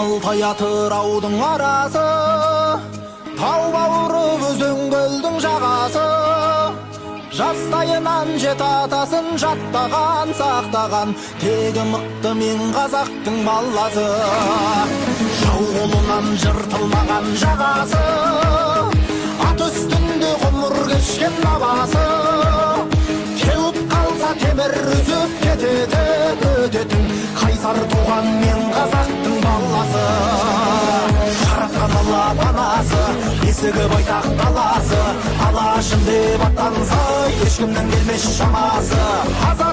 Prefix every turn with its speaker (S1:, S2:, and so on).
S1: Алтай, Атыраудың арасы, тау бауыры, өзен көлдің жағасы. Жастайынан жеті атасын жаттаған, сақтаған, тегі мықты мен қазақтың баласы. Жау қолынан жыртылмаған жағасы, ат үстінде ғұмыр кешкен бабасы. Теуіп қалса, темір үзіп кететін, өтетін, қайсар туған мен қазақтың баласы. Жаратқан Алла панасы, есігі байтақ даласы. Алашым деп аттанса, ешкімнің келмес шамасы. Азат